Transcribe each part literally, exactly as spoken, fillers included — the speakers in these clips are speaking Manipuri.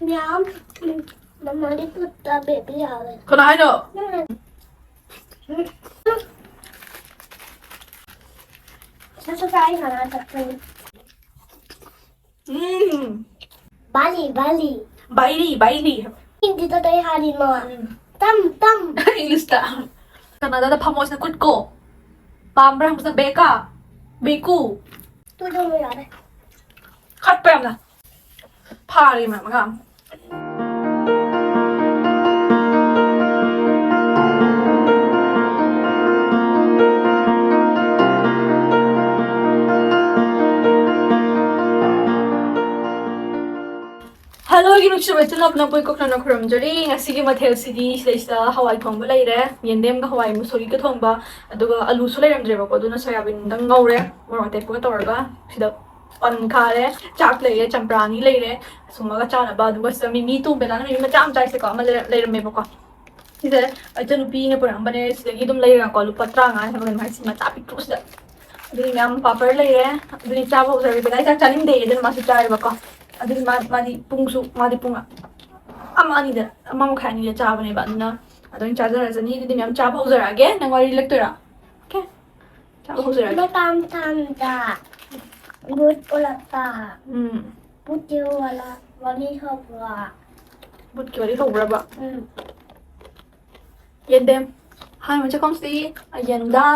ꯃꯌꯥꯝ, ꯎꯝ, ꯃꯃꯥꯗꯤ ꯇꯨꯠꯇ ꯕꯦꯕꯤ ꯌꯥꯎꯋꯦ꯫ ꯀꯅꯥ ꯍꯥꯏꯅꯣ? ꯎꯝ꯫ ꯁꯠ ꯁꯠ ꯆꯥꯏ ꯁꯥꯟꯅ ꯆꯠꯄꯅꯤ꯫ ꯎꯝ. ꯕꯥꯂꯤ, ꯕꯥꯂꯤ꯫ ꯕꯥꯏꯂꯤ, ꯕꯥꯏꯂꯤ. ꯍꯤꯟꯗꯤꯗ ꯀꯩ ꯍꯥꯏꯔꯤꯅꯣ? ꯇꯝ, ꯇꯝ꯫ Englishꯇ. ꯀꯅꯥꯗꯥꯗ ꯐꯝꯃꯣꯁꯤꯅ ꯀꯨꯠꯀꯣ. ꯄꯥꯝꯕ꯭ꯔꯥ ꯍꯪꯕꯁꯤꯅ ꯕꯦꯀꯥ. ꯕꯦꯀꯨ. ꯇꯨꯗꯧꯕ ꯌꯥꯔꯦ꯫ ꯈꯠꯄ ꯌꯥꯝꯅ. ꯐꯥꯔꯦ ꯃꯥ ꯃꯉꯥ. ꯍꯜꯂꯣ, ꯑꯩꯒꯤ ꯅꯨꯡꯁꯤꯕ ꯏꯆꯤꯜ ꯏꯅꯥꯎ ꯄꯨꯝꯅꯃꯛꯄꯨ ꯏꯀꯣꯛ ꯁꯣꯟꯅ ꯈꯨꯔꯨꯝꯖꯔꯤ꯫ ꯉꯁꯤꯒꯤ ꯃꯊꯦꯜꯁꯤꯗꯤ ꯁꯤꯗꯩꯁꯤꯗ ꯍꯋꯥꯏ ꯊꯣꯡꯕ ꯂꯩꯔꯦ, ꯌꯦꯟꯗꯦꯝꯒ ꯍꯋꯥꯏ ꯃꯨꯁꯣꯔꯤꯒ ꯊꯣꯡꯕ, ꯑꯗꯨꯒ ꯑꯂꯨꯁꯨ ꯂꯩꯔꯝꯗ꯭ꯔꯦꯕꯀꯣ, ꯑꯗꯨꯅ ꯁꯣꯌꯥꯕꯤꯟꯗꯪ ꯉꯧꯔꯦ, ꯃꯣꯔꯣꯛ ꯑꯇꯦꯛꯄꯒ ꯇꯧꯔꯒ꯫ ꯁꯤꯗ ꯄꯟ ꯈꯥꯔꯦ, ꯆꯥꯛ ꯂꯩꯔꯦ, ꯆꯝꯄ꯭ꯔꯥ ꯑꯅꯤ ꯂꯩꯔꯦ, ꯁꯨꯝꯃꯒ ꯆꯥꯅꯕ꯫ ꯑꯗꯨꯒ ꯁꯤꯗ ꯃꯤꯃꯤ ꯇꯣꯡꯕꯦꯂꯥꯅ ꯃꯤꯃꯤ ꯃꯆꯥ ꯃꯆꯥ ꯍꯥꯏꯁꯦꯀꯣ, ꯑꯃ ꯂꯩꯔ-, ꯂꯩꯔꯝꯃꯦꯕꯀꯣ꯫ ꯁꯤꯁꯦ ꯏꯆꯟꯅꯨꯄꯤꯅ ꯄꯨꯔꯛꯑꯝꯕꯅꯦ, ꯁꯤꯗꯒꯤ ꯑꯗꯨꯝ ꯂꯩꯔꯒꯀꯣ, ꯂꯨꯄꯥ ꯇꯔꯥꯃꯉꯥ ꯍꯥꯏꯕ ꯀꯩꯅꯣ ꯍꯥꯏ, ꯁꯤ ꯃꯆꯥ ꯄꯤꯛꯇ꯭ꯔꯨꯁꯤꯗ꯫ ꯑꯗꯨꯗꯤ ꯃꯌꯥꯝ ꯄꯥꯄꯔ ꯂꯩꯔꯦ, ꯑꯗꯨꯗꯤ ꯆꯥꯕ ꯍꯧꯖꯔꯒꯦ꯫ ꯕꯦꯂꯥꯏ ꯆꯥꯛ ꯆꯥꯅꯤꯡꯗꯦ, ꯑꯗꯨꯅ ꯃꯥꯁꯨ ꯆꯥꯔꯦꯕꯀꯣ꯫ ꯑꯗꯨꯗꯤ ꯃꯥ-, ꯃꯥꯗꯤ ꯄꯨꯡꯁꯨ, ꯃꯥꯗꯤ ꯄꯨꯡ ꯑꯃ ꯑꯅꯤꯗ, ꯑꯃ ꯃꯈꯥꯏ ꯑꯅꯤꯗ ꯆꯥꯕꯅꯦꯕ, ꯑꯗꯨꯅ ꯑꯗꯨ ꯑꯣꯏꯅ ꯆꯥꯖꯔꯁꯅꯤ꯫ ꯑꯗꯨꯗꯤ ꯃꯌꯥꯝ ꯆꯥꯕ ꯍꯧꯖꯔꯛꯑꯒꯦ꯫ ꯅꯪ ꯋꯥꯔꯤ ꯂꯤꯔꯛꯇꯣꯏꯔꯥ? ꯑꯣꯀꯦ, ꯆꯥꯕ ꯍꯧꯖꯔꯛꯑꯒꯦ꯫ ꯃꯇꯥꯡ ꯃꯇꯥꯡꯗ ꯕꯨꯠ ꯑꯣꯜꯂꯛꯄ꯫ ꯎꯝ. ꯕꯨꯠꯀꯤ ꯋꯥꯂꯥ ꯋꯥꯔꯤ ꯍꯧꯕ꯫ ꯕꯨꯠꯀꯤ ꯋꯥꯔꯤ ꯍꯧꯕ꯭ꯔꯕ? ꯎꯝ. ꯌꯦꯟꯗꯦꯝ꯫ ꯍꯥꯏ, ꯃꯆꯥ ꯈꯣꯝꯁꯤ꯫ ꯌꯦꯟꯗꯥ꯫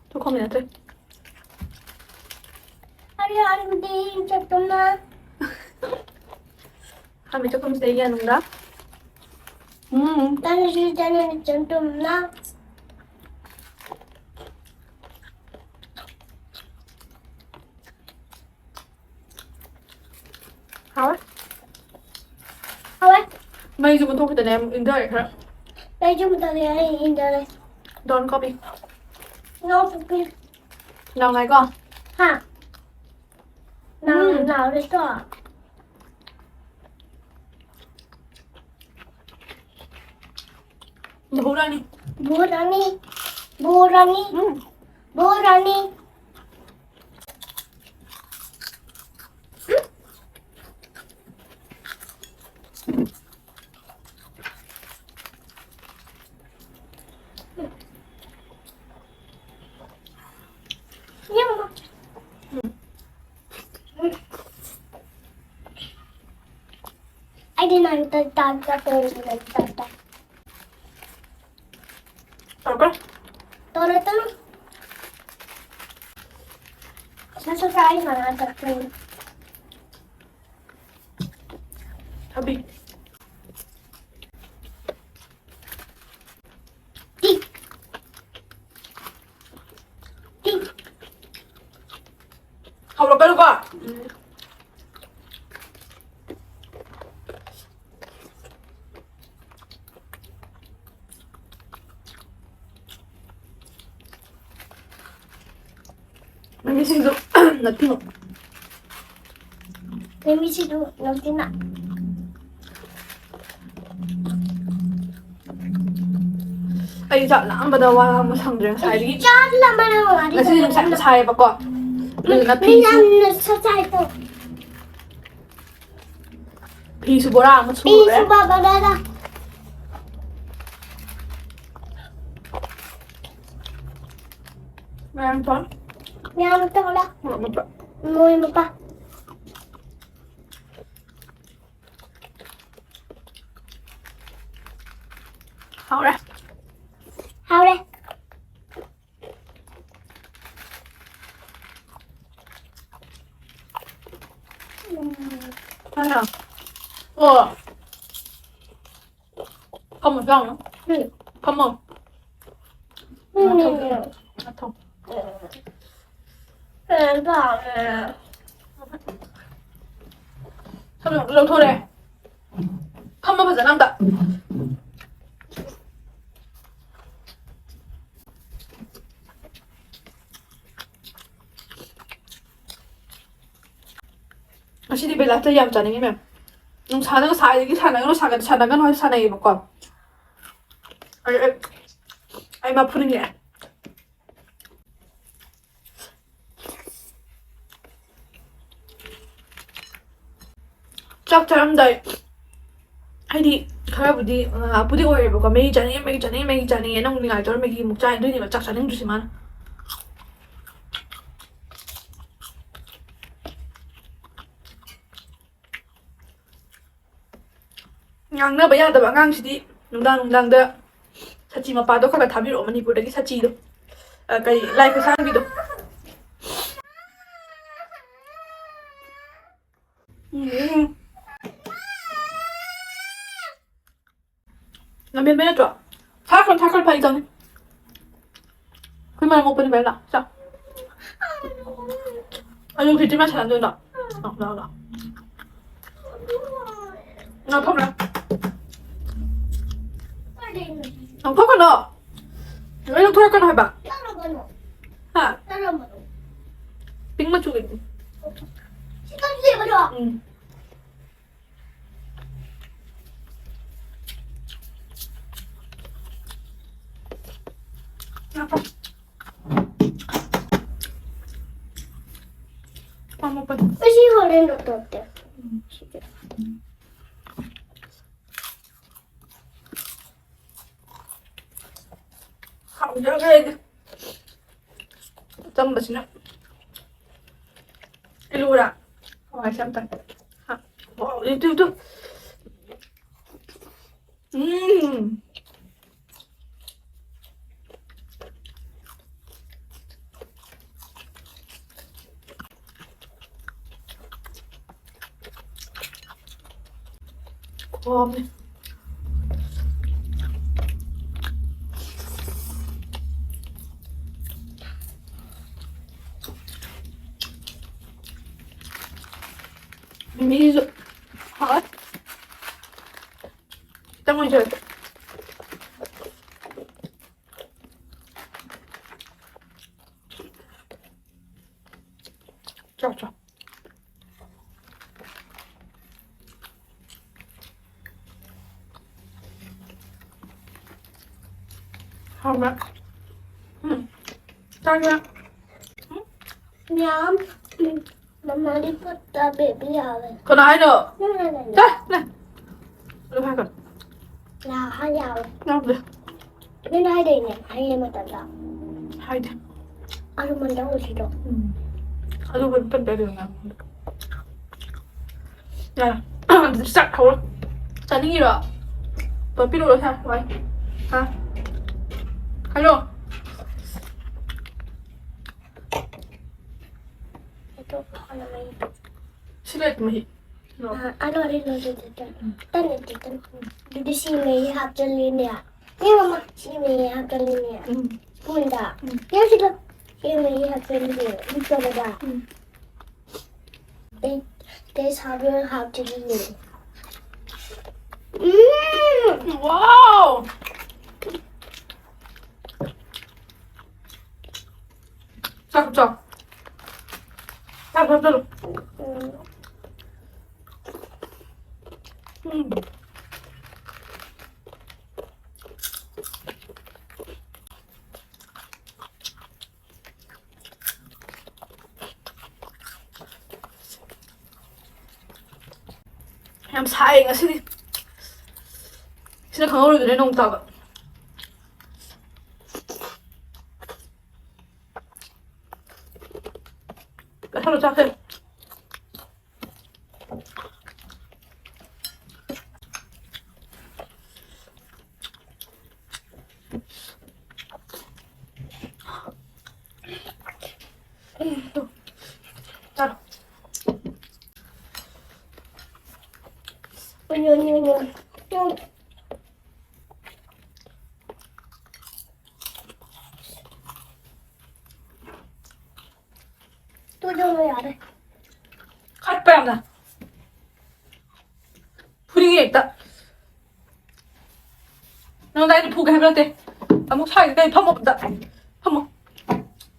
ꯇꯨ ꯈꯣꯝꯃꯤ ꯅꯠꯇ꯭ꯔꯦ꯫ ꯑꯔꯦ ꯑꯔꯦ ꯆꯠꯇꯨꯝꯅ꯫ ꯍꯥꯏ, ꯃꯆꯥ ꯈꯣꯝꯁꯤ ꯌꯦꯟꯗꯥ꯫ ꯎꯝ. ꯇꯅꯁꯤ ꯇꯅ ꯆꯠꯇꯨꯝꯅ꯫ ꯍꯥꯎꯋꯦ꯫ ꯍꯥꯎꯋꯦ꯫ ꯃꯩꯁꯨ ꯃꯨꯠꯊꯣꯛꯈꯤꯗꯅꯦ, ꯑꯃꯨꯛ ꯏꯪꯊꯔꯦ ꯈꯔ꯫ ꯃꯩꯁꯨ ꯃꯨꯠꯊꯠꯂꯦ, ꯑꯩ ꯏꯪꯊꯔꯦ꯫ Don't copy. No copy. ꯂꯥꯎ ꯉꯥꯏꯀꯣ꯫ ꯍꯥ? ꯅꯥꯎ-, ꯎꯝ. ꯅꯥꯎꯔꯦꯀꯣ? ꯕꯣꯔꯥꯅꯤ꯫ ꯕꯣꯔꯥꯅꯤ꯫ ꯕꯣꯔꯥꯅꯤ꯫ ꯎꯝ꯫ ꯕꯣꯔꯥꯅꯤ꯫ ꯑꯩꯗꯤ ꯅꯪ ꯇ-, ꯇꯥ-, ꯇꯥ-, ꯇꯧꯔꯤꯁꯤ ꯅꯪ ꯇꯥ-, ꯇꯥ-, ꯇꯧꯔꯛꯀꯅꯨ꯫ ꯇꯧꯔꯛꯀꯅꯨ꯫ ꯅꯪꯁꯨ ꯆꯥꯔꯤ ꯃꯥꯜꯂꯦ ꯇꯧꯔꯛꯀꯅꯨ꯫ ꯊꯕꯤ꯫ ꯇꯤ꯫ ꯇꯤ꯫ ꯍꯧꯔꯛꯀꯅꯨꯀꯣ꯫ ꯎꯝ꯫ ꯃꯤꯃꯤꯁꯤꯡꯁꯨ ꯅꯠꯇꯤꯅꯣ꯫ ꯃꯤꯃꯤꯁꯤꯡꯁꯨ ꯅꯠꯇꯤꯅ꯫ ꯑꯩ ꯆꯥꯛ ꯂꯥꯝꯕꯗ ꯋꯥ ꯉꯥꯡꯕ ꯁꯪꯗ꯭ꯔꯦ ꯉꯁꯥꯏꯗꯒꯤ꯫ ꯆꯥꯛ ꯂꯥꯝꯕꯅ ꯋꯥꯔꯤ ꯉꯁꯤꯗꯤ ꯅꯨꯡꯁꯥ ꯌꯥꯝ ꯁꯥꯏꯌꯦꯕꯀꯣ꯫ ꯑꯗꯨꯗꯨꯅ ꯃꯤ ꯐꯤꯁꯨ ꯌꯥꯝꯅ ꯁꯥꯏꯀꯣ꯫ ꯐꯤꯁꯨ ꯕꯣꯔꯥ ꯑꯃ ꯁꯨꯔꯦ꯫ ꯐꯤꯁꯨ ꯕꯣꯔꯥ꯫ ꯃꯌꯥꯝ ꯊꯣꯛ꯫ ꯃꯌꯥꯝ ꯊꯣꯛꯂꯦ꯫ ꯃꯣꯔꯣꯛ ꯃꯦꯠꯄ꯫ ꯃꯣꯔꯣꯛ ꯃꯦꯠꯄ꯫ ꯍꯥꯎꯔꯦ꯫ ꯍꯥꯎꯔꯦ꯫ ꯎꯝ꯫ ꯑꯣ꯫ ꯐꯝꯃꯣ ꯆꯥꯎꯅ꯫ ꯎꯝ꯫ ꯐꯝꯃꯣ꯫ ꯎꯝ꯫ ꯉꯥ ꯊꯣꯡ-, ꯉꯥ ꯊꯣꯡ-, ꯎꯝ, ꯄꯥꯝꯃꯦ꯫ ꯊꯝꯃꯣ, ꯂꯧꯊꯣꯔꯛꯑꯦ꯫ ꯐꯝꯃꯣ ꯐꯖꯅ ꯑꯝꯇ꯫ ꯉꯁꯤꯗꯤ ꯕꯦꯂꯥꯇ ꯌꯥꯝ ꯆꯥꯅꯤꯡꯉꯤ, ꯃꯦꯝ꯫ ꯅꯨꯡꯁꯥꯅ ꯉꯁꯥꯏꯗꯒꯤ ꯁꯥꯟꯅꯒꯅꯨ, ꯁꯥꯟꯅ-, ꯁꯥꯟꯅꯒꯅꯨ ꯍꯥꯏ ꯁꯥꯟꯅꯩꯌꯦꯕꯀꯣ꯫ ꯑꯩ, ꯑꯩ, ꯑꯩ ꯃꯥ ꯐꯨꯅꯤꯡꯉꯛꯑꯦ꯫ ꯆꯥꯛ ꯆꯥꯔꯝꯗꯥꯏ, ꯍꯥꯏꯗꯤ, ꯈꯔꯕꯨꯗꯤ ꯉꯥꯏꯍꯥꯛꯄꯨꯗꯤ ꯑꯣꯏꯔꯦꯕꯀꯣ, ꯃꯦꯒꯤ ꯆꯥꯅꯤꯡꯉꯦ, ꯃꯦꯒꯤ ꯆꯥꯅꯤꯡꯉꯦ, ꯃꯦꯒꯤ ꯆꯥꯅꯤꯡꯉꯦ, ꯅꯪ ꯅꯤꯡꯉꯥꯏ ꯇꯧꯔ ꯃꯦꯒꯤ ꯑꯃꯨꯛ ꯆꯥꯏꯗꯣꯏꯅꯦꯕ, ꯆꯥꯛ ꯆꯥꯅꯤꯡꯗ꯭ꯔꯤꯁꯦ ꯃꯥꯅ꯫ ꯉꯥꯡꯅꯕ ꯌꯥꯗꯕ ꯑꯉꯥꯡꯁꯤꯗꯤ ꯅꯨꯡꯗꯥꯡ ꯅꯨꯡꯗꯥꯡꯗ ꯁꯆꯤ ꯃꯄꯥꯗꯣ ꯈꯔ ꯈꯔ ꯊꯥꯕꯤꯔꯛꯑꯣ, ꯃꯅꯤꯄꯨꯔꯗꯒꯤ ꯁꯆꯤꯗꯣ꯫ ꯑ, ꯀꯔꯤ, ꯂꯥꯏ ꯈꯨꯠꯁꯥꯡꯕꯤꯗꯣ꯫ ꯎꯝ꯫ ꯂꯝꯍꯦꯟꯕ ꯅꯠꯇ꯭ꯔꯣ? ꯊꯥꯈ꯭ꯔꯣ, ꯊꯥꯈ꯭ꯔꯣ, ꯐꯥꯒꯤ ꯇꯧꯅꯤ꯫ ꯑꯩꯈꯣꯏ ꯃꯔꯝ ꯃꯣꯛꯄꯅꯤ ꯕꯦꯂꯥ꯫ ꯆꯥ꯫ ꯑꯗꯨ ꯈꯤꯇꯤ ꯃꯥ ꯁꯥꯟꯅꯗꯣꯏꯅꯣ? ꯂꯥꯛꯑꯣ, ꯂꯥꯛꯑꯣ, ꯂꯥꯛꯑꯣ꯫ ꯂꯧꯊꯣꯛꯈ꯭ꯔꯣ꯫ ꯂꯧꯊꯣꯛꯀꯅꯣ꯫ ꯂꯣꯏ ꯂꯧꯊꯣꯔꯛꯀꯅꯣ ꯍꯥꯏꯕ꯫ ꯍꯥ? ꯄꯤꯡ ꯃꯆꯨꯒꯤꯗꯤ꯫ ꯎꯝ꯫ ꯑꯃꯨꯛꯀ꯫ ꯑꯁꯤ ꯍꯣꯔꯦꯟ ꯂꯧꯊꯣꯛꯀꯦ꯫ ꯎꯝ꯫ ꯁꯤꯗ꯫ ꯍꯥꯎꯖꯈ꯭ꯔꯦ ꯑꯩꯗꯤ꯫ ꯑꯆꯝꯕꯁꯤꯅ꯫ ꯑꯂꯨꯔꯥ? ꯍꯋꯥꯏꯁꯦ ꯑꯝꯇꯪ꯫ ꯍꯥ꯫ ꯋꯥꯎ, ꯌꯨ, ꯌꯨ, ꯌꯨ꯫ ꯎꯝ꯫ ꯈꯣꯝꯃꯦ꯫ ꯃꯤꯃꯤꯁꯤꯁꯨ ꯍꯥꯎꯋꯦ꯫ ꯈꯤꯇꯪ ꯑꯣꯏꯖꯔꯁꯨ꯫ ꯆꯥꯎ, ꯆꯥꯎ꯫ ꯍꯥꯎꯕ꯭ꯔꯥ? ꯎꯝ꯫ ꯆꯥꯕ꯭ꯔꯥ? ꯎꯝ꯫ ꯌꯥꯝ꯫ ꯃꯃꯥꯗꯤ ꯐꯨꯠꯇ ꯕꯦꯕꯤ ꯌꯥꯎꯋꯦ꯫ ꯀꯅꯥ ꯍꯥꯏꯅꯣ? ꯅꯪꯅ ꯍꯥꯏꯗꯥꯏꯅꯦ? ꯆꯥ, ꯅꯪ꯫ ꯑꯗꯨ ꯍꯥꯏꯒꯅꯨ꯫ ꯂꯥ ꯍꯥꯏ ꯌꯥꯎꯋꯦ꯫ ꯌꯥꯎꯗꯦ꯫ ꯅꯪꯅ ꯍꯥꯏꯗꯥꯏꯅꯦ, ꯍꯌꯦꯡ ꯃꯇꯝꯗ꯫ ꯍꯥꯏꯗꯦ꯫ ꯑꯗꯨ ꯃꯟꯗ ꯑꯣꯏꯁꯤꯗꯣ꯫ ꯎꯝ꯫ ꯑꯗꯨ ꯃꯟꯗ ꯇꯞ ꯇꯞ ꯇꯧꯔꯒ ꯉꯥꯡꯉꯣ꯫ ꯌꯥꯔꯦ꯫ ꯑꯗꯨꯗꯤ ꯆꯥꯛ ꯍꯧꯔꯣ꯫ ꯆꯥꯅꯤꯡꯉꯤꯔꯣ? ꯄꯣꯠ ꯄꯤꯔꯛꯎꯔꯣ ꯁꯥ? ꯋꯥꯏ꯫ ꯍꯥ? ꯍꯥꯏꯔꯣ꯫ ꯁꯤ ꯂꯩꯔꯦ ꯃꯍꯤ꯫ ꯑ, ꯑꯂꯣ, ꯑꯂꯣ, ꯑꯂꯣ, ꯑꯂꯣ, ꯑꯂꯣ꯫ ꯇꯟ ꯅꯠꯇꯦ, ꯇꯟ꯫ ꯑꯗꯨꯗꯤ ꯁꯤ ꯃꯍꯤ ꯍꯥꯞꯆꯜꯂꯤꯅꯦ꯫ ꯌꯦꯡꯉꯣ, ꯁꯤ ꯃꯍꯤ ꯍꯥꯞꯆꯜꯂꯤꯅꯦ꯫ ꯎꯝ꯫ ꯁ꯭ꯄꯨꯟꯗ꯫ ꯎꯝ꯫ ꯌꯦꯡꯉꯣ ꯁꯤꯗ꯫ ꯁꯤ ꯃꯍꯤ ꯍꯥꯞꯆꯜꯂꯤꯅꯦ꯫ ꯂꯨꯞꯆꯕꯗ꯫ ꯎꯝ꯫ Taste, taste how you have to do it. Um! Wow! ꯆꯥꯎ, ꯆꯥꯎ꯫ ꯆꯥꯎ, ꯆꯥꯎ, ꯆꯥꯎ꯫ ꯎꯝ꯫ ꯎꯝ꯫ ꯌꯥꯝ ꯁꯥꯏꯌꯦ ꯉꯁꯤꯗꯤ꯫ ꯁꯤꯅ ꯈꯪꯍꯧꯔꯣꯏꯗꯣꯏꯅꯦ ꯅꯣꯡ ꯇꯥꯕ꯫ ꯆꯥꯁꯜꯂꯣ, ꯆꯥꯁꯜꯂꯣ꯫ ꯆꯥꯔꯣ꯫ ꯇꯨ ꯌꯧꯔꯣ ꯌꯥꯔꯦ꯫ ꯈꯠꯄ ꯌꯥꯝꯅ꯫ ꯐꯨꯅꯤꯡꯉꯦ ꯍꯦꯛꯇ꯫ ꯅꯉꯣꯟꯗ ꯑꯩꯅ ꯐꯨꯒꯦ ꯍꯥꯏꯕ ꯅꯠꯇꯦ꯫ ꯑꯃꯨꯛ ꯁ꯭ꯋꯥꯏꯗ ꯀꯩ ꯐꯝꯃꯣ ꯑꯝꯇ꯫ ꯐꯝꯃꯣ꯫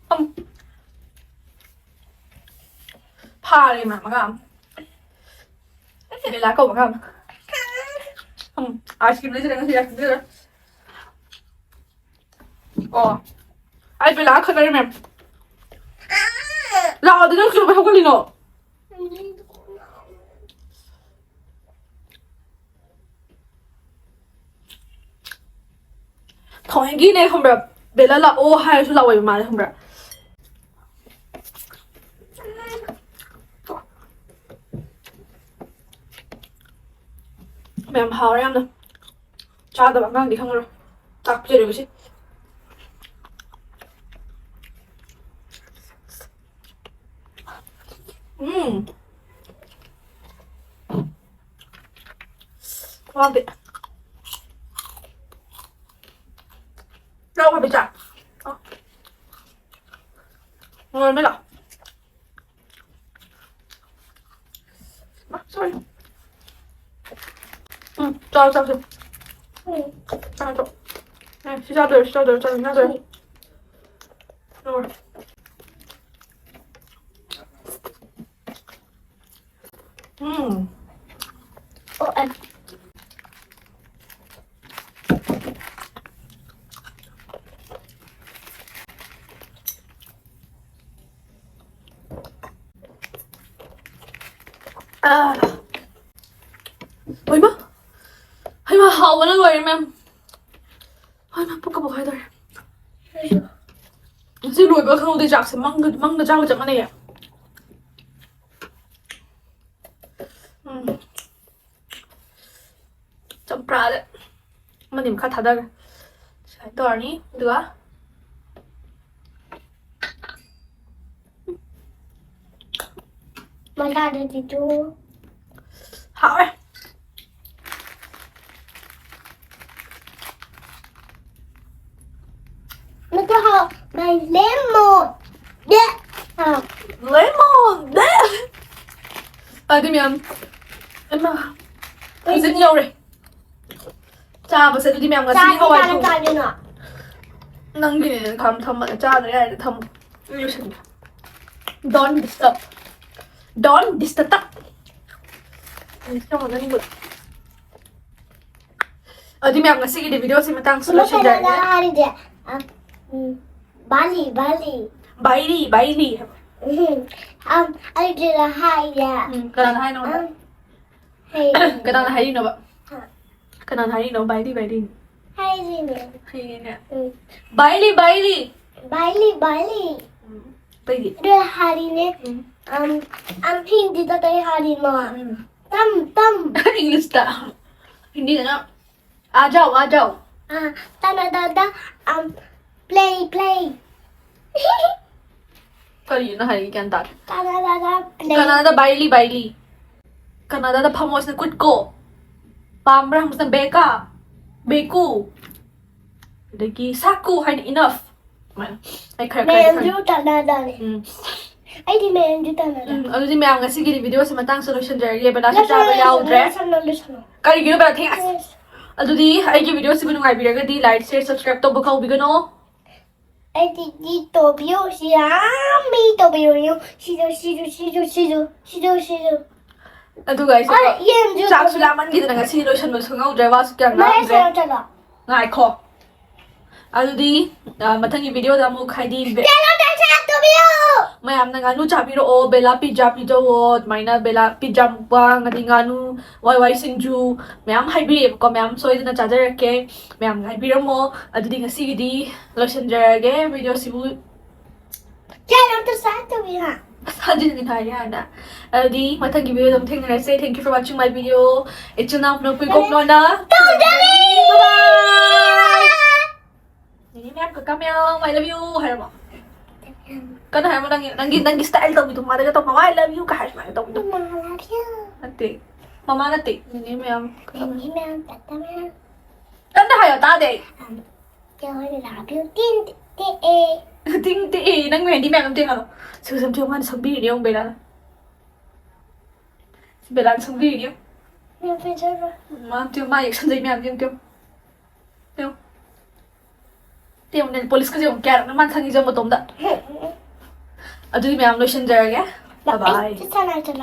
ꯐꯝꯃꯣ꯫ ꯐꯥꯔꯦ ꯃꯥ ꯃꯉꯥ ꯑꯃ꯫ ꯕꯦꯂꯥ ꯀꯧꯕ ꯑꯉꯥꯡ ꯑꯃ꯫ ꯐꯝꯃꯣ꯫ Ice cream ꯂꯩꯖꯔꯦ ꯉꯁꯤ, ice cream ꯂꯩꯖꯔꯦ꯫ ꯑꯣ꯫ ꯑꯩ ꯕꯦꯂꯥ ꯈꯠꯅꯔꯦ ꯃꯦꯝ꯫ ꯂꯥꯛꯑꯣ ꯑꯗꯨ ꯅꯪ ꯀꯩꯗꯧꯕꯩ ꯍꯧꯒꯠꯂꯤꯅꯣ? ꯊꯑꯣꯏꯀꯤꯅꯦ ꯈꯪꯕ꯭ꯔꯥ? ꯕꯦꯂꯥ ꯂꯥꯛꯑꯣ ꯍꯥꯏꯔꯁꯨ ꯂꯥꯛꯑꯣꯏꯕ ꯃꯥꯅꯦ ꯈꯪꯕ꯭ꯔꯥ? ꯃꯌꯥꯝ ꯍꯥꯎꯔꯦ ꯌꯥꯝꯅ꯫ ꯆꯥꯗꯕ ꯑꯉꯥꯡꯗꯤ ꯈꯪꯉꯔꯣꯏ꯫ ꯆꯥꯛ ꯄꯤꯖꯔꯤꯕꯁꯤ꯫ ꯎꯝ꯫ ꯈꯨꯍꯥꯎꯗꯤ꯫ ꯂꯧꯔꯕꯤ ꯆꯥꯛ꯫ ꯉꯥꯏꯔꯝꯃꯤ ꯂꯥꯛꯑꯣ꯫ ꯁꯣꯔꯤ꯫ ꯎꯝ, ꯆꯥꯎ, ꯆꯥꯎ, ꯆꯥꯎ꯫ ꯎꯝ, ꯆꯥꯎ, ꯆꯥꯎ꯫ ꯑꯦ, ꯁꯤ ꯆꯥꯗꯣꯏꯔꯣ, ꯁꯤ ꯆꯥꯗꯣꯏꯔꯣ, ꯆꯥꯗꯣꯏꯔꯣ, ꯆꯥꯗꯣꯏꯔꯣ? ꯂꯧꯔꯣ꯫ ꯎꯝ꯫ ꯑꯣ, ꯑꯦ꯫ ꯑꯥ꯫ ꯍꯩꯃꯥ! ꯍꯩꯃꯥ, ꯍꯥꯎꯕꯅ ꯂꯣꯏꯔꯦ, ꯃꯦꯝ꯫ ꯍꯩꯃꯥ, ꯄꯨꯛꯀ ꯄꯣꯛꯈꯥꯏꯗꯧꯔꯦ꯫ ꯉꯁꯤ ꯂꯣꯏꯕ ꯈꯪꯍꯧꯗꯦ, ꯆꯥꯛꯁꯦ ꯃꯪꯗ, ꯃꯪꯗ ꯆꯥꯕ ꯆꯞ ꯃꯥꯟꯅꯩꯌꯦ꯫ ꯎꯝ꯫ ꯆꯝꯄ꯭ꯔꯥꯗ ꯑꯃꯗꯤ ꯃꯈꯥ ꯊꯥꯗꯈ꯭ꯔꯦ꯫ ꯁꯨꯃꯥꯏꯅ ꯇꯧꯔꯅꯤ, ꯑꯗꯨꯒ ꯃꯁꯥꯗꯗꯤ ꯆꯨ꯫ ꯍꯥꯎꯔꯦ꯫ ꯃꯗꯨ ꯍꯥꯎ, ꯃꯥꯏ ꯂꯦꯃꯣꯟ꯫ ꯗꯦ꯫ ꯍꯥꯎ꯫ ꯂꯦꯃꯣꯟ ꯗꯦ꯫ ꯑꯗꯨ ꯃꯌꯥꯝ꯫ ꯏꯃꯥ꯫ ꯍꯧꯖꯤꯛ ꯌꯧꯔꯦ꯫ ꯆꯥꯕꯁꯦ ꯑꯗꯨꯗꯤ ꯃꯌꯥꯝ ꯉꯁꯤꯒꯤ ꯆꯥꯗꯤ ꯍꯋꯥꯏ ꯀꯅꯥꯅ ꯊꯣꯡꯕ꯫ ꯆꯥꯗꯣꯏꯅꯣ? ꯅꯪꯒꯤꯅꯦ ꯊꯝ-, ꯊꯝꯕꯅꯦ꯫ ꯆꯥꯗ꯭ꯔꯦ ꯌꯥꯔꯦ, ꯊꯝꯃꯣ꯫ ꯑꯩ ꯂꯣꯏꯁꯟꯒꯦ꯫ Don't disturb. Don't disturb. ꯑꯩ ꯆꯪꯉꯒ ꯅꯤꯡꯕ꯫ ꯑꯗꯨꯗꯤ ꯃꯌꯥꯝ ꯉꯁꯤꯒꯤꯗꯤ video ꯁꯤ ꯃꯇꯥꯡꯁꯤꯗ ꯑꯃ ꯂꯣꯏꯁꯤꯟꯖꯔꯒꯦ꯫ ꯀꯩꯅꯣꯗ ꯍꯥꯏꯔꯤꯁꯦ, ꯑ, ꯎꯝ, ꯕꯥꯂꯤ, ꯕꯥꯂꯤ꯫ ꯕꯥꯏꯂꯤ, ꯕꯥꯏꯂꯤ ꯍꯥꯏꯕ꯫ ꯎꯝ, ꯑꯝ, ꯑꯩꯒꯤꯗ ꯍꯥꯏꯔꯦ꯫ ꯎꯝ, ꯀꯅꯥꯅ ꯍꯥꯏꯅꯣ? ꯑꯝ, ꯍꯩ꯫ ꯀꯅꯥꯅ ꯍꯥꯏꯔꯤꯅꯣꯕ? ꯍꯥ꯫ ꯀꯅꯥꯅ ꯍꯥꯏꯔꯤꯅꯣ? ꯕꯥꯏꯂꯤ, ꯕꯥꯏꯂꯤ꯫ ꯍꯥꯏꯔꯤꯅꯦ꯫ ꯍꯩꯅꯦ꯫ ꯎꯝ꯫ ꯕꯥꯏꯂꯤ, ꯕꯥꯏꯂꯤ꯫ ꯕꯥꯏꯂꯤ, ꯕꯥꯏꯂꯤ꯫ ꯎꯝ꯫ ꯑꯇꯩꯗꯤ? ꯑꯗꯨ ꯍꯥꯏꯔꯤꯅꯦ꯫ ꯎꯝ꯫ ꯑꯝ, ꯑꯝ, ꯍꯤꯟꯗꯤꯗ ꯀꯩ ꯍꯥꯏꯔꯤꯅꯣ? ꯎꯝ꯫ ꯇꯝ, ꯇꯝ꯫ English ꯇ꯫ ꯍꯤꯟꯗꯤꯗꯅ "आ जाओ, आ जाओ"꯫ ꯇꯅꯗꯗ꯫ Play, play. ꯀꯔꯤꯅꯣ ꯍꯥꯏꯔꯤ? ꯒ꯭ꯌꯥꯟ ꯇꯥꯗꯦ꯫ ꯇꯅꯗꯗ꯫ Play. ꯀꯅꯥꯗ "बाइली, बाइली"? ꯀꯅꯥꯗ "ꯐꯝꯃꯣ" ꯍꯥꯏꯁꯤꯅ "खुद को"? "ꯄꯥꯝꯕ꯭ꯔꯥ" ꯍꯥꯏꯁꯤꯅ "बेकार, बेकार"꯫ ꯑꯗꯒꯤ "साकू" ꯍꯥꯏꯅ "enough"꯫ ꯑꯗꯨꯃꯥꯏꯅ ꯑꯩ ꯈꯔ ꯈꯔꯗꯤ ꯈꯪꯉꯦ꯫ ꯃꯌꯥꯝꯁꯨ ꯇꯅꯗꯅꯦ꯫ ꯎꯝ ꯑꯩꯗꯤ ꯃꯌꯥꯝꯁꯨ ꯇꯅꯗ꯫ ꯎꯝ, ꯑꯗꯨꯗꯤ ꯃꯌꯥꯝ, ꯉꯁꯤꯒꯤꯗꯤ ꯚꯤꯗꯤꯑꯣꯁꯦ ꯃꯇꯥꯡꯁꯤꯗ ꯂꯣꯏꯁꯤꯟꯖꯔꯒꯦ꯫ ꯕꯦꯂꯥꯁꯨ ꯆꯥꯕ ꯌꯥꯎꯗ꯭ꯔꯦ꯫ ꯀꯔꯤꯒꯤꯅꯣ ꯕꯦꯂꯥ ꯊꯦꯡꯉꯁꯤ? ꯑꯗꯨꯗꯤ ꯑꯩꯒꯤ ꯚꯤꯗꯤꯑꯣꯁꯤꯕꯨ ꯅꯨꯡꯉꯥꯏꯕꯤꯔꯒꯗꯤ like, share, subscribe ꯇꯧꯕ ꯀꯥꯎꯕꯤꯒꯅꯣ꯫ ꯑꯩꯗꯤ ꯇꯧꯕꯤꯌꯨ, ꯁꯤ ꯌꯥꯝ ꯃꯤ ꯇꯧꯕꯤꯌꯨ꯫ ꯁꯤꯁꯨ, ꯁꯤꯁꯨ, ꯁꯤꯁꯨ, ꯁꯤꯁꯨ, ꯁꯤꯁꯨ, ꯁꯤꯁꯨ꯫ ꯑꯗꯨꯒ ꯑꯩꯁꯦ ꯑ, ꯌꯦꯟꯁꯨ ꯆꯥꯛꯁꯨ ꯇꯧꯕꯤꯌꯨ꯫ ꯂꯥꯝꯃꯟꯈꯤꯗꯅ ꯉꯁꯤ ꯂꯣꯏꯁꯟꯕꯁꯨ ꯈꯪꯍꯧꯗ꯭ꯔꯦ, ꯋꯥꯁꯨ ꯀꯌꯥꯝ ꯃꯌꯥꯏ ꯉꯥꯡꯗ꯭ꯔꯦ꯫ ꯁꯔ ꯆꯠꯂꯣ꯫ ꯉꯥꯏꯈꯣ꯫ ꯑꯗꯨꯗꯤ, ꯑ, ꯃꯊꯪꯒꯤ ꯚꯤꯗꯤꯑꯣꯗ ꯑꯃꯨꯛ, ꯍꯥꯏꯗꯤ, ꯕꯦ- ꯀꯩꯅꯣ ꯇꯧꯁꯦ ꯇꯧꯕꯤꯌꯨ꯫ ꯃꯌꯥꯝꯅ ꯉꯥꯅꯨ ꯆꯥꯕꯤꯔꯛꯑꯣ, ꯕꯦꯂꯥ ꯄꯤꯖꯥ ꯄꯤꯖꯧꯑꯣ, ꯑꯗꯨꯃꯥꯏꯅ ꯕꯦꯂꯥ ꯄꯤꯖꯥ ꯃꯨꯛꯕꯥꯡ, ꯑꯗꯩ ꯉꯥꯅꯨ ꯋꯥꯏ ꯋꯥꯏ ꯁꯤꯡꯖꯨ ꯃꯌꯥꯝ ꯍꯥꯏꯕꯤꯔꯛꯑꯦꯕꯀꯣ, ꯃꯌꯥꯝ ꯁꯣꯏꯗꯅ ꯆꯥꯖꯔꯛꯀꯦ, ꯃꯌꯥꯝ ꯉꯥꯏꯕꯤꯔꯝꯃꯣ꯫ ꯑꯗꯨꯗꯤ ꯉꯁꯤꯒꯤꯗꯤ ꯂꯣꯏꯁꯤꯟꯖꯔꯒꯦ ꯚꯤꯗꯤꯑꯣꯁꯤꯕꯨ꯫ ꯀꯩꯅꯣ ꯇꯧꯁꯦ ꯇꯧꯕꯤꯌꯨ꯫ ꯑꯁ, ꯍꯟꯖꯤꯟ ꯍꯟꯖꯤꯟ ꯍꯥꯏꯔꯦ ꯍꯥꯟꯅ꯫ ꯑꯗꯨꯗꯤ ꯃꯊꯪꯒꯤ ꯚꯤꯗꯤꯑꯣꯗ ꯑꯃꯨꯛ ꯊꯦꯡꯅꯔꯁꯦ꯫ Thank you for watching my video. ꯏꯆꯤꯜ ꯏꯅꯥꯎ ꯅꯣꯛꯄꯤ ꯀꯣꯛ ꯂꯣꯟꯅ꯫ ꯇꯧꯖꯔꯤ꯫ Bye bye. ꯅꯦꯅꯦ ꯃꯌꯥꯝ, ꯀꯀꯥ ꯃꯌꯥꯝ, "I love you" ꯍꯥꯏꯔꯕꯣ? ꯀꯟꯅ ꯍꯥꯏꯔꯕꯣ? ꯅꯪꯒꯤ, ꯅꯪꯒꯤ, ꯅꯪꯒꯤ style ꯇꯧꯕꯤꯗꯣ, ꯃꯥꯗꯒ ꯇꯧ, "ꯃꯃꯥ, I love you" ꯀ ꯍꯥꯏ ꯁꯨꯃꯥꯏꯅ ꯇꯧꯕꯤꯗꯣ꯫ ꯃꯃꯥ, I love you꯫ ꯅꯠꯇꯦ, ꯃꯃꯥ ꯅꯠꯇꯦ, ꯅꯦꯅꯦ ꯃꯌꯥꯝ꯫ ꯅꯦꯅꯦ ꯃꯌꯥꯝ, ꯇꯥꯇꯥ ꯃꯌꯥꯝ꯫ ꯀꯟꯅ ꯍꯥꯏꯌꯣ, ꯇꯥꯗꯦ꯫ I love you, ꯇꯤꯟ ꯇꯤꯛꯑꯦ꯫ ꯇꯤꯡ ꯇꯤꯛꯑꯦ, ꯅꯪ ꯃꯦꯍꯦꯟꯗꯤ ꯃꯌꯥꯝ ꯇꯤꯡꯍꯜꯂꯣ꯫ ꯁꯤ ꯁꯝ ꯊꯤꯌꯣ, ꯃꯥꯅ ꯁꯪꯕꯤꯔꯤꯅꯦ, ꯌꯦꯡꯉꯨ, ꯕꯦꯂꯥꯅ꯫ ꯁꯤ ꯕꯦꯂꯥꯅ ꯁꯪꯕꯤꯔꯤꯅꯦ, ꯌꯦꯡꯉꯨ꯫ ꯃꯌꯥꯝ ꯐꯖꯕ꯭ꯔꯥ? ꯃꯥ ꯇꯤꯌꯣ, ꯃꯥ ꯌꯦꯛꯁꯟꯖꯩ ꯃꯌꯥꯝ, ꯌꯦꯡꯉꯨ, ꯇꯤꯌꯣ꯫ ꯇꯤꯌꯣ꯫ ꯇꯤꯌꯣ, nail polish ꯀꯁꯦ ꯌꯦꯡꯉꯨ, ꯀꯌꯥꯔꯛꯅꯣ ꯃꯥꯅ ꯁꯪꯉꯤꯁꯦ ꯃꯇꯣꯝꯗ꯫ ꯑꯗꯨꯗꯤ ꯃꯌꯥꯝ ꯂꯣꯏꯁꯤꯟꯖꯔꯒꯦ꯫ Bye bye꯫ ꯑꯩ ꯆꯠꯂꯦ, ꯆꯠꯂꯦ꯫